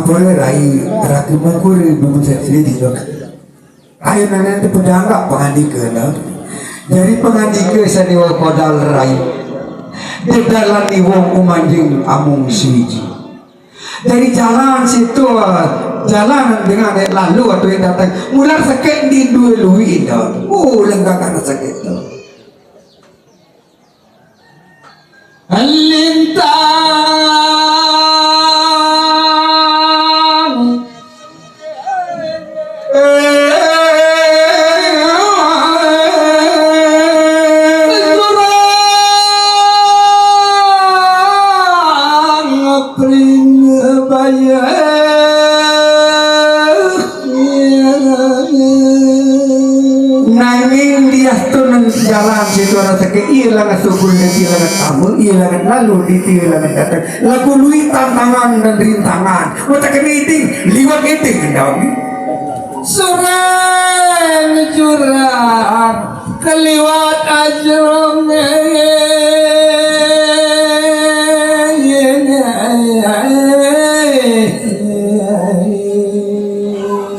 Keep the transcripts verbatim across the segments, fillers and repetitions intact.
Pura rai, raka mukura dumun sasri di lok. Ayo nana tu pedanggak pangandika na. Jari pangandika saniwa kodal rai. Dedalani wong umanjing amung siji. Jari jalan situ, jalan dengan lalu atau yang datang. Mular sakit di dua lui dah. Oh, lenggakan sakit tu. Lintang. Kurang pring bayar. Nanging diastun jalan situ rasake, iya langan sugul, iya langan tama, iya langan lalu, iya langan datang. Lagu lui tantangan dan rintangan. Wacake ngiting, liwat ngiting, endang. Surang jurang, keliwat ajrong.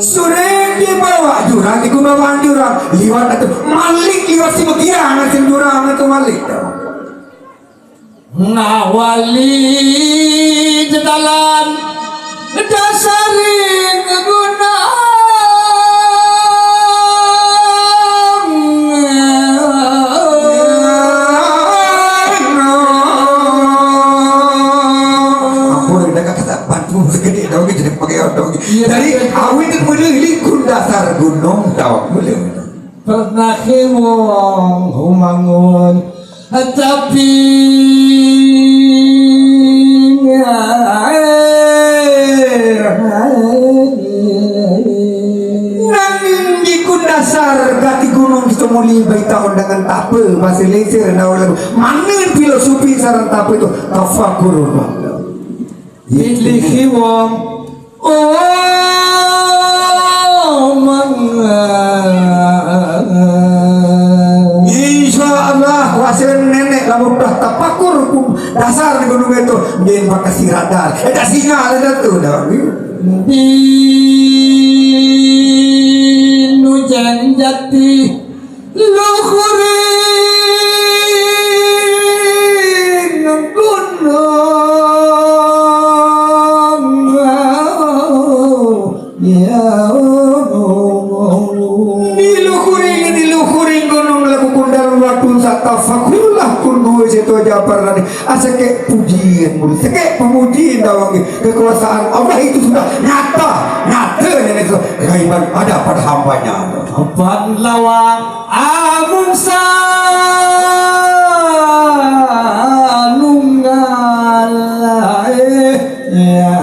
Sureng di bawah jurang, di gumawan jurang, liwat atuh malik, liwat si megiang, si jurang atuh malik. Nawali jetalan dasaring gunung. Ampun, udah kata bantu segede dong, jadi pakai odong. Iya, dari awit itu mulai likun dasar gunung, tahu mulai. Pernah wong humangun, tapi nanging di dasar gati gunung kita muli baita undangan tape masih leser na oleh mana filosofi sarang tape itu tafakur. Pilih wong. Oh, mangga. Insya Allah, wasil nenek lamun udah tapakur hukum dasar di gunung itu, dia pakai siradar. Eh, tak singa ada tuh, dah. Di Nujang Jati. Luhuring gunung. Ya. Di luhuring, di luhuring gunung laku kundal waktu satafakurlah kundu situ aja parani. Asake pujian mulu, sake pemujian dawangi. Kekuasaan Allah itu sudah nyata, nyata yang itu gaiban ada pada hambanya. Pan lawang amung sanunggal, eh, ya.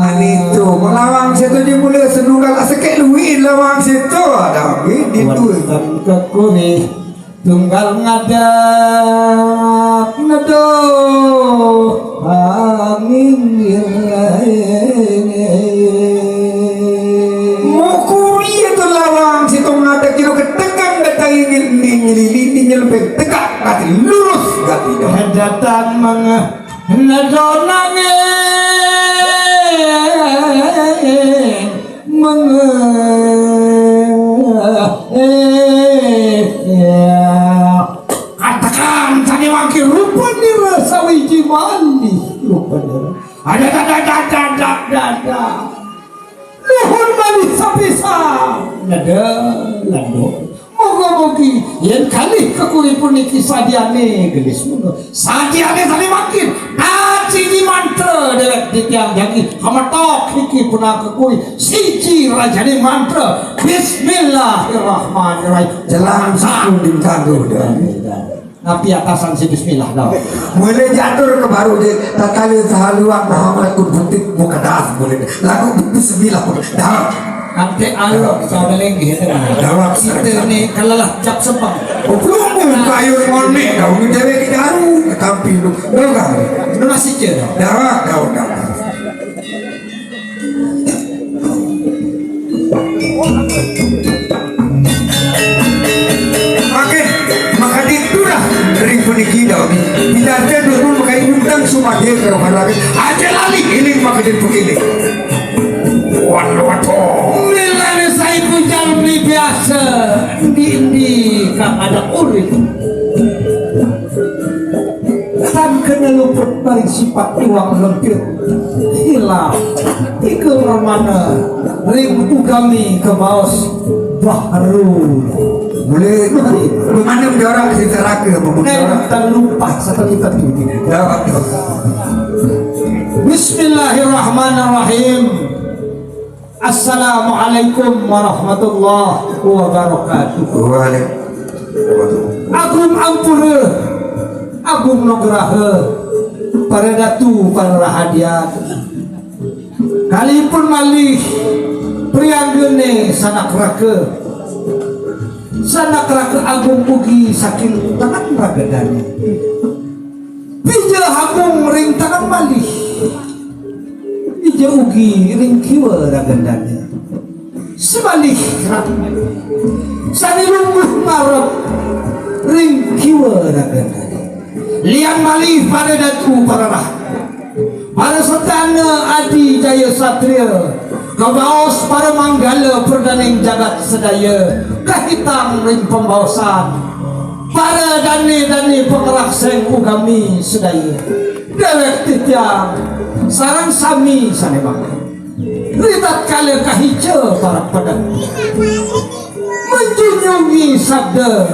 Anitu, lawang situ di mula senunggal, asake luwih lawang situ ada, eh, di tu. Wonten kekuri tunggal ngadeg neduh angin. Mukuri itu lawang situ ngadeg kira ketekan datang ingin nyelili nyelempeng tegak kati lurus kati dah. Datang mengeh neduh nangin. Katakan tadi wangkir rupa nira sawiji malih rupa nira. Ada, ada, ada, ada, ada, ada. Nuhun malih sapisan. Nada, lando. Moga-mogi yen kalih kekuri puniki sadiane gelis mungguh. Sadiane sami mangkin. Taci di mantra dewek titiang jagi. Hametok iki punaka kekuri. Siji rajane mantra. Bismillahirrahmanirrahim. Jelang sakunding kanggo. Napi atasan si bismillah dong. Mulai jatuh ke baru di tatali sahaluan Muhammad kun butik buka das mulai. Lagu bismillah dah. Ante alo sabalengge tengah. Dawak. Kita ni kalalah cap sepang. Belum buka ayo monik dah. Udah kita aru ketampi lu. Dong kan? Lu masih je dah. Dawak, dawak, dawak. Oke, maka itulah dari puniki dah. Tidak ada dulu maka undang Panggil karo panggil. Aja lali, ini mah gede begini. Waduh, waduh. Milane saiku jalmi biasa, endi-endi kang ada urip. Tan kena luput dari sifat iwang lempit. Hilang. Tiga permana ring ugami kebaos baru. Mulai, mulai. Mana mendorong cerita raga, membuka orang. Neng tak lupa satu kita tuh. Ya, Bismillahirrahmanirrahim. Assalamualaikum warahmatullahi wabarakatuh. Waalaikumsalam. Agung ampura, agung nugraha, para datu, para rahadian. Kalipun malih prianggene sanak raka. Sanak raka agung ugi saking tangan raga dane. Pija agung ring tangan malih. Ija ugi ring kiwa raga dane. Semalih ratu sane lungguh ngarep ring kiwa raga dane. Lian malih para datu para rah. Para setana Adi Jaya Satria, kabaos para manggala perdaning jagat sedaya, kahitang ring pembaosan. Para dane-dane pangerakseng ugami sedaya. Dewek titiang sareng sami sane mangkin. Ritatkala kahica para pedek. Menjunjungi sabda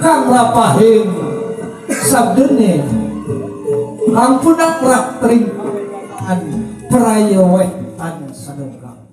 kang rapahing sabdane kang punang raktring praya wetan sadongkang.